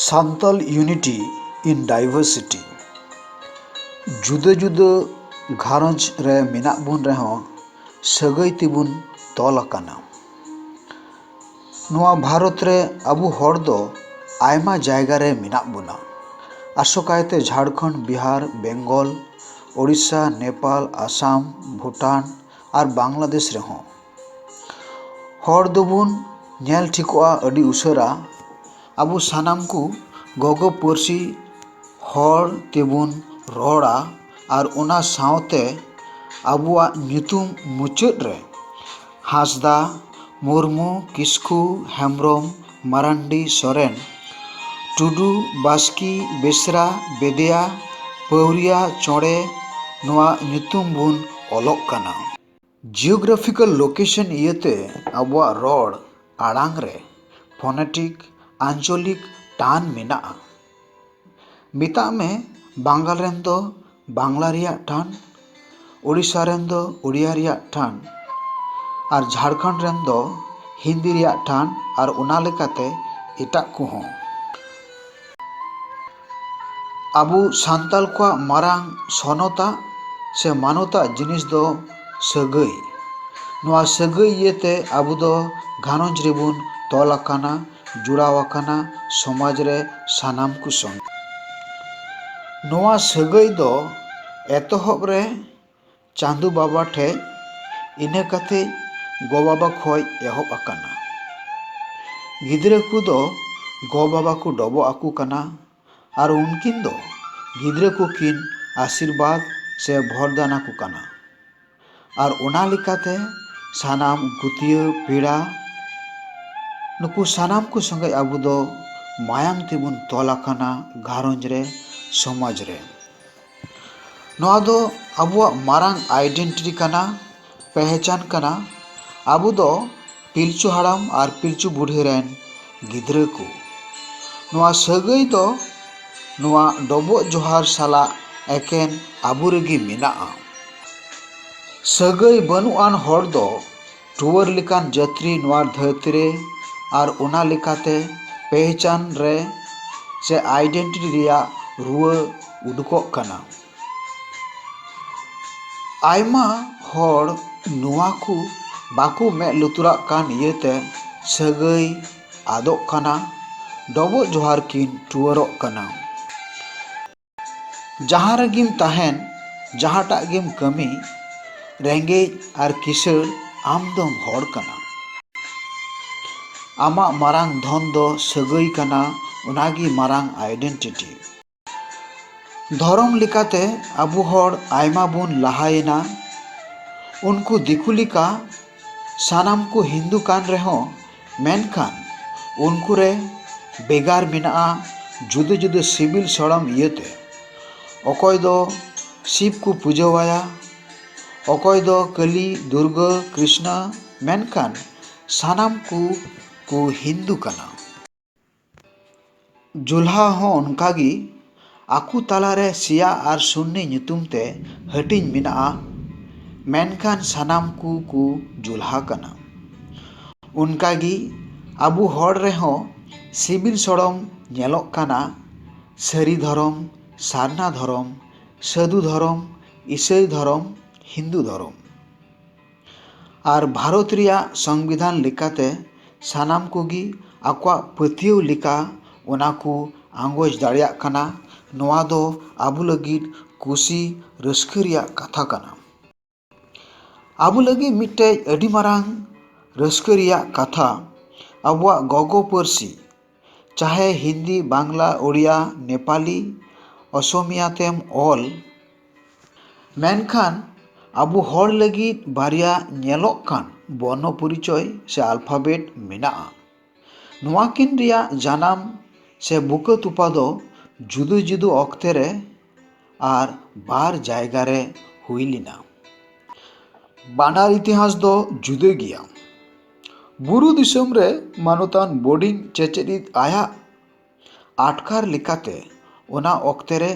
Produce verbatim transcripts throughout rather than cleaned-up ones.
Santal Unity in Diversity᱾ ᱡᱩᱫᱟᱹ ᱡᱩᱫᱟᱹ ᱜᱷᱟᱨᱚᱸᱡᱽ ᱨᱮ ᱢᱮᱱᱟᱜ ᱵᱚᱱ ᱨᱮᱦᱚᱸ, ᱥᱟᱹᱜᱟᱹᱭ ᱛᱮᱵᱚᱱ ᱛᱚᱞ ᱟᱠᱟᱱᱟ᱾ ᱱᱚᱣᱟ ᱵᱷᱟᱨᱚᱛ ᱨᱮ ᱟᱵᱚ ᱦᱚᱲ ᱫᱚ ᱟᱭᱢᱟ ᱡᱟᱭᱜᱟ ᱨᱮ ᱢᱮᱱᱟᱜ ᱵᱚᱱᱟ, ᱟᱥᱚᱠᱟᱭᱛᱮ ᱡᱷᱟᱲᱠᱷᱚᱸᱰ, ᱵᱤᱦᱟᱨ, ᱵᱮᱝᱜᱚᱞ, ᱳᱰᱤᱥᱟ, ᱱᱮᱯᱟᱞ, ᱟᱥᱟᱢ, ᱵᱷᱩᱴᱟᱱ ᱟᱨ ᱵᱟᱝᱞᱟᱫᱮᱥ ᱨᱮᱦᱚᱸ᱾ ᱦᱚᱲ ᱫᱚᱵᱚᱱ ᱧᱮᱞ ᱴᱷᱤᱠᱚᱜᱼᱟ ᱟᱹᱰᱤ ᱩᱥᱟᱹᱨᱟ᱾ ᱟᱵᱚ ᱥᱟᱱᱟᱢ ᱠᱚ ᱜᱚᱜᱚ ᱯᱟᱹᱨᱥᱤ ᱦᱚᱲ ᱛᱮᱵᱚᱱ ᱨᱚᱲᱟ ᱟᱨ ᱚᱱᱟ ᱥᱟᱶᱛᱮ ᱟᱵᱚᱣᱟᱜ ᱧᱩᱛᱩᱢ ᱢᱩᱪᱟᱹᱫ ᱨᱮ ᱦᱟᱸᱥᱫᱟ, ᱢᱩᱨᱢᱩ, ᱠᱤᱥᱠᱩ, ᱦᱮᱢᱵᱨᱚᱢ, ᱢᱟᱨᱟᱱᱰᱤ, ᱥᱚᱨᱮᱱ, ᱴᱩᱰᱩ, ᱵᱟᱥᱠᱮ, ᱵᱮᱥᱨᱟ, ᱵᱮᱫᱮᱭᱟ, ᱯᱟᱹᱣᱨᱤᱭᱟ, ᱪᱚᱬᱮ ᱱᱚᱣᱟ ᱧᱩᱛᱩᱢ ᱵᱚᱱ ᱚᱞᱚᱜ ᱠᱟᱱᱟ᱾ Geographical location ᱤᱭᱟᱹᱛᱮ ᱟᱵᱚᱣᱟᱜ ᱨᱚᱲ ᱟᱲᱟᱝ ᱨᱮ phonetic, ᱟᱧᱪᱚᱞᱤᱠ ᱴᱟᱱ ᱢᱮᱱᱟᱜᱼᱟ᱾ ᱢᱮᱛᱟᱜ ᱢᱮ, ᱵᱟᱝᱜᱟᱞ ᱨᱮᱱ ᱫᱚ ᱵᱟᱝᱞᱟ ᱨᱮᱭᱟᱜ ᱴᱟᱱ, ᱳᱰᱤᱥᱟ ᱨᱮᱱ ᱫᱚ ᱳᱰᱤᱭᱟ ᱨᱮᱭᱟᱜ ᱴᱟᱱ, ᱟᱨ ᱡᱷᱟᱲᱠᱷᱚᱸᱰ ᱨᱮᱱ ᱫᱚ ᱦᱤᱱᱫᱤ ᱨᱮᱭᱟᱜ ᱴᱟᱱ, ᱟᱨ ᱚᱱᱟ ᱞᱮᱠᱟᱛᱮ ᱮᱴᱟᱜ ᱠᱚᱦᱚᱸ᱾ ᱟᱵᱚ ᱥᱟᱱᱛᱟᱲ ᱠᱚᱣᱟᱜ ᱢᱟᱨᱟᱝ ᱥᱚᱱᱚᱛᱟᱜ ᱥᱮ ᱢᱟᱱᱚᱛᱟᱜ ᱡᱤᱱᱤᱥ ᱫᱚ ᱥᱟᱹᱜᱟᱹᱭ᱾ ᱱᱚᱣᱟ ᱥᱟᱹᱜᱟᱹᱭ ᱤᱭᱟᱹᱛᱮ ᱟᱵᱚ ᱫᱚ ᱜᱷᱟᱨᱚᱸᱡᱽ ᱨᱮᱵᱚᱱ ᱛᱚᱞ ᱟᱠᱟᱱᱟ, ᱡᱚᱲᱟᱣ ᱟᱠᱟᱱᱟ, ᱥᱚᱢᱟᱡᱽ ᱨᱮ ᱥᱟᱱᱟᱢ ᱠᱚ ᱥᱚᱸᱜᱮ᱾ ᱱᱚᱣᱟ ᱥᱟᱹᱜᱟᱹᱭ ᱫᱚ ᱮᱛᱚᱦᱚᱵ ᱨᱮ ᱪᱟᱸᱫᱚ ᱵᱟᱵᱟ ᱴᱷᱮᱡ, ᱤᱱᱟᱹ ᱠᱟᱛᱮ ᱜᱚ ᱵᱟᱵᱟ ᱠᱷᱚᱡ ᱮᱦᱚᱵ ᱟᱠᱟᱱᱟ᱾ ᱜᱤᱫᱽᱨᱟᱹ ᱠᱚᱫᱚ ᱜᱚ ᱵᱟᱵᱟ ᱠᱚ ᱰᱚᱵᱚᱜ ᱟᱠᱚ ᱠᱟᱱᱟ ᱟᱨ ᱩᱱᱠᱤᱱ ᱫᱚ ᱜᱤᱫᱽᱨᱟᱹ ᱠᱚᱠᱤᱱ ᱟᱥᱤᱨᱵᱟᱫᱽ ᱥᱮ ᱵᱷᱚᱨᱫᱟᱱ ᱟᱠᱚ ᱠᱟᱱᱟ᱾ ᱟᱨ ᱚᱱᱟ ᱞᱮᱠᱟᱛᱮ ᱥᱟᱱᱟᱢ ᱜᱩᱛᱤᱭᱟᱹ ᱯᱮᱲᱟ, ᱱᱩᱠᱩ ᱥᱟᱱᱟᱢ ᱠᱚ ᱥᱚᱸᱜᱮ ᱟᱵᱚ ᱫᱚ ᱢᱟᱭᱟᱢ ᱛᱮᱵᱚᱱ ᱛᱚᱞ ᱟᱠᱟᱱᱟ ᱜᱷᱟᱨᱚᱸᱡᱽ ᱨᱮ, ᱥᱚᱢᱟᱡᱽ ᱨᱮ᱾ ᱱᱚᱣᱟ ᱫᱚ ᱟᱵᱚᱣᱟᱜ ᱢᱟᱨᱟᱝ identity ᱠᱟᱱᱟ, ᱯᱮᱦᱪᱟᱱ ᱠᱟᱱᱟ᱾ ᱟᱵᱚ ᱫᱚ ᱯᱤᱞᱪᱩ ᱦᱟᱲᱟᱢ ᱟᱨ ᱯᱤᱞᱪᱩ ᱵᱩᱰᱷᱤ ᱨᱮᱱ ᱜᱤᱫᱽᱨᱟᱹ ᱠᱚ᱾ ᱱᱚᱣᱟ ᱥᱟᱹᱜᱟᱹᱭ ᱫᱚ ᱱᱚᱣᱟ ᱰᱚᱵᱚᱜ ᱡᱚᱦᱟᱨ ᱥᱟᱞᱟᱜ ᱮᱠᱮᱱ ᱟᱵᱚ ᱨᱮᱜᱮ ᱢᱮᱱᱟᱜᱼᱟ᱾ ᱥᱟᱹᱜᱟᱹᱭ ᱵᱟᱹᱱᱩᱜ ᱟᱱ ᱦᱚᱲ ᱫᱚ ᱴᱩᱣᱟᱹᱨ ᱞᱮᱠᱟᱱ ᱡᱟᱹᱛᱨᱤ ᱱᱚᱣᱟ ᱫᱷᱟᱹᱨᱛᱤ ᱨᱮ, ᱟᱨ ᱚᱱᱟ ᱞᱮᱠᱟᱛᱮ ᱯᱮᱦᱪᱟᱱ ᱨᱮ ᱥᱮ identity ᱨᱮᱭᱟᱜ ᱨᱩᱣᱟᱹ ᱩᱰᱩᱠᱚᱜ ᱠᱟᱱᱟ᱾ ᱟᱭᱢᱟ ᱦᱚᱲ ᱱᱚᱣᱟ ᱠᱚ ᱵᱟᱠᱚ ᱢᱮᱫ ᱞᱩᱛᱩᱨᱟᱜ ᱠᱟᱱ ᱤᱭᱟᱹᱛᱮ ᱥᱟᱹᱜᱟᱹᱭ ᱟᱫᱚᱜ ᱠᱟᱱᱟ, ᱰᱚᱵᱚᱜ ᱡᱚᱦᱟᱨ ᱠᱤᱱ ᱴᱩᱣᱟᱹᱨᱚᱜ ᱠᱟᱱᱟ᱾ ᱡᱟᱦᱟᱸ ᱨᱮᱜᱮᱢ ᱛᱟᱦᱮᱱ, ᱡᱟᱦᱟᱸᱴᱟᱜ ᱜᱮᱢ ᱠᱟᱹᱢᱤ, ᱨᱮᱸᱜᱮᱡ ᱟᱨ ᱠᱤᱥᱟᱹᱬ, ᱟᱢ ᱫᱚᱢ ᱦᱚᱲ ᱠᱟᱱᱟ᱾ ᱟᱢᱟᱜ ᱢᱟᱨᱟᱝ ᱫᱷᱚᱱ ᱫᱚ ᱥᱟᱹᱜᱟᱹᱭ ᱠᱟᱱᱟ, ᱚᱱᱟᱜᱮ ᱢᱟᱨᱟᱝ identity᱾ ᱫᱷᱚᱨᱚᱢ ᱞᱮᱠᱟᱛᱮ ᱟᱵᱚ ᱦᱚᱲ ᱟᱭᱢᱟ ᱵᱚᱱ ᱞᱟᱦᱟᱭᱮᱱᱟ᱾ ᱩᱱᱠᱩ ᱫᱤᱠᱩ ᱞᱮᱠᱟ ᱥᱟᱱᱟᱢ ᱠᱚ ᱦᱤᱱᱫᱩ ᱠᱟᱱ ᱨᱮᱦᱚᱸ, ᱢᱮᱱᱠᱷᱟᱱ ᱩᱱᱠᱩ ᱨᱮ ᱵᱷᱮᱜᱟᱨ ᱢᱮᱱᱟᱜᱼᱟ, ᱡᱩᱫᱟᱹ ᱡᱩᱫᱟᱹ ᱥᱤᱵᱤᱞ ᱥᱚᱲᱚᱢ ᱤᱭᱟᱹᱛᱮ᱾ ᱚᱠᱚᱭ ᱫᱚ ᱥᱤᱵ ᱠᱚ ᱯᱩᱡᱟᱹᱣᱟᱭᱟ, ᱚᱠᱚᱭ ᱫᱚ ᱠᱟᱹᱞᱤ, ᱫᱩᱨᱜᱟᱹ, ᱠᱨᱤᱥᱱᱟ, ᱢᱮᱱᱠᱷᱟᱱ ᱥᱟᱱᱟᱢ ᱠᱚ ᱠᱚ ᱦᱤᱱᱫᱩ ᱠᱟᱱᱟ᱾ ᱡᱩᱞᱦᱟ ᱦᱚᱸ ᱚᱱᱠᱟᱜᱮ, ᱟᱠᱚ ᱛᱟᱞᱟᱨᱮ ᱥᱤᱭᱟ ᱟᱨ ᱥᱩᱱᱱᱤ ᱧᱩᱛᱩᱢ ᱛᱮ ᱦᱟᱹᱴᱤᱧ ᱢᱮᱱᱟᱜᱼᱟ, ᱢᱮᱱᱠᱷᱟᱱ ᱥᱟᱱᱟᱢ ᱠᱚ ᱠᱚ ᱡᱩᱞᱦᱟ ᱠᱟᱱᱟ᱾ ᱚᱱᱠᱟᱜᱮ ᱟᱵᱚ ᱦᱚᱲ ᱨᱮᱦᱚᱸ ᱥᱤᱵᱤᱞ ᱥᱚᱲᱚᱢ ᱧᱮᱞᱚᱜ ᱠᱟᱱᱟ, ᱥᱟᱹᱨᱤ ᱫᱷᱚᱨᱚᱢ, ᱥᱟᱨᱱᱟ ᱫᱷᱚᱨᱚᱢ, ᱥᱟᱹᱫᱷᱩ ᱫᱷᱚᱨᱚᱢ, ᱤᱥᱟᱹᱭ ᱫᱷᱚᱨᱚᱢ, ᱦᱤᱱᱫᱩ ᱫᱷᱚᱨᱚᱢ᱾ ᱟᱨ ᱵᱷᱟᱨᱚᱛ ᱨᱮᱭᱟᱜ ᱥᱚᱝᱵᱤᱫᱷᱟᱱ ᱞᱮᱠᱟᱛᱮ ᱥᱟᱱᱟᱢ ᱠᱚᱜᱮ ᱟᱠᱚᱣᱟᱜ ᱯᱟᱹᱛᱭᱟᱹᱣ ᱞᱮᱠᱟ ᱚᱱᱟ ᱠᱚ ᱟᱸᱜᱚᱪ ᱫᱟᱲᱮᱭᱟᱜ ᱠᱟᱱᱟ᱾ ᱱᱚᱣᱟ ᱫᱚ ᱟᱵᱚ ᱞᱟᱹᱜᱤᱫ ᱠᱩᱥᱤ ᱨᱟᱹᱥᱠᱟᱹ ᱨᱮᱭᱟᱜ ᱠᱟᱛᱷᱟ ᱠᱟᱱᱟ᱾ ᱟᱵᱚ ᱞᱟᱹᱜᱤᱫ ᱢᱤᱫᱴᱮᱡ ᱟᱹᱰᱤ ᱢᱟᱨᱟᱝ ᱨᱟᱹᱥᱠᱟᱹ ᱨᱮᱭᱟᱜ ᱠᱟᱛᱷᱟ, ᱟᱵᱚᱣᱟᱜ ᱜᱚᱜᱚ ᱯᱟᱹᱨᱥᱤ, ᱪᱟᱦᱮ ᱦᱤᱱᱫᱤ, ᱵᱟᱝᱞᱟ, ᱳᱲᱤᱭᱟ, ᱱᱮᱯᱟᱞᱤ, ᱚᱥᱚᱢᱤᱭᱟ ᱛᱮᱢ ᱚᱞ, ᱢᱮᱱᱠᱷᱟᱱ ᱟᱵᱚ ᱦᱚᱲ ᱞᱟᱹᱜᱤᱫ ᱵᱟᱨᱭᱟ ᱧᱮᱞᱚᱜ ᱠᱟᱱ ᱵᱚᱨᱱᱚ ᱯᱚᱨᱤᱪᱚᱭ ᱥᱮ alphabet ᱢᱮᱱᱟᱜᱼᱟ᱾ ᱱᱚᱣᱟ ᱠᱤᱱ ᱨᱮᱭᱟᱜ ᱡᱟᱱᱟᱢ ᱥᱮ ᱵᱩᱠᱟᱹ ᱛᱚᱯᱟ ᱫᱚ ᱡᱩᱫᱟᱹ ᱡᱩᱫᱟᱹ ᱚᱠᱛᱮ ᱨᱮ ᱟᱨ ᱵᱟᱨ ᱡᱟᱭᱜᱟ ᱨᱮ ᱦᱩᱭ ᱞᱮᱱᱟ᱾ ᱵᱟᱱᱟᱨ ᱤᱛᱤᱦᱟᱥ ᱫᱚ ᱡᱩᱫᱟᱹ ᱜᱮᱭᱟ᱾ ᱵᱩᱨᱩ ᱫᱤᱥᱚᱢ ᱨᱮ ᱢᱟᱱᱚᱛᱟᱱ ᱵᱳᱨᱰᱤᱝ ᱪᱮᱪᱮᱫᱤᱡ ᱟᱭᱟᱜ ᱟᱴᱠᱟᱨ ᱞᱮᱠᱟᱛᱮ ᱚᱱᱟ ᱚᱠᱛᱮ ᱨᱮ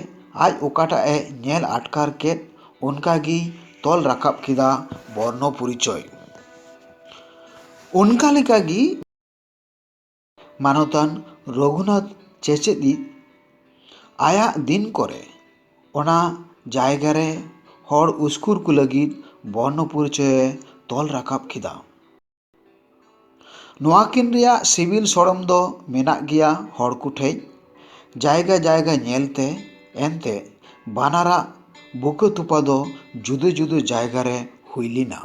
ᱟᱡ ᱚᱠᱟᱴᱟᱜ ᱮ ᱧᱮᱞ ᱟᱴᱠᱟᱨ ᱠᱮᱫ, ᱚᱱᱠᱟ ᱜᱮ ᱛᱚᱞ ᱨᱟᱠᱟᱵ ᱠᱮᱫᱟ ᱵᱚᱨᱱᱚ ᱯᱚᱨᱤᱪᱚᱭ᱾ ᱚᱱᱠᱟ ᱞᱮᱠᱟ ᱜᱮ ᱢᱟᱱᱚᱛᱟᱱ ᱨᱚᱜᱷᱩᱱᱟᱛᱷ ᱪᱮᱪᱮᱫᱤᱡ ᱟᱭᱟᱜ ᱫᱤᱱ ᱠᱚᱨᱮ ᱚᱱᱟ ᱡᱟᱭᱜᱟ ᱨᱮ ᱦᱚᱲ ᱩᱥᱠᱩᱨ ᱠᱚ ᱞᱟᱹᱜᱤᱫ ᱵᱚᱨᱱᱚ ᱯᱚᱨᱤᱪᱚᱭᱮ ᱛᱚᱞ ᱨᱟᱠᱟᱵ ᱠᱮᱫᱟ᱾ ᱱᱚᱣᱟ ᱠᱤᱱ ᱨᱮᱭᱟᱜ ᱥᱤᱵᱤᱞ ᱥᱚᱲᱚᱢ ᱫᱚ ᱢᱮᱱᱟᱜ ᱜᱮᱭᱟ ᱦᱚᱲ ᱠᱚᱴᱷᱮᱡ᱾ ᱡᱟᱭᱜᱟ ᱡᱟᱭᱜᱟ ᱧᱮᱞᱛᱮ ᱮᱱᱛᱮ ᱵᱟᱱᱟᱨᱟᱜ ᱵᱩᱠᱟᱹ ᱛᱚᱯᱟ ᱫᱚ ᱡᱩᱫᱟᱹ ᱡᱩᱫᱟᱹ ᱡᱟᱭᱜᱟ ᱨᱮ ᱦᱩᱭ ᱞᱮᱱᱟ᱾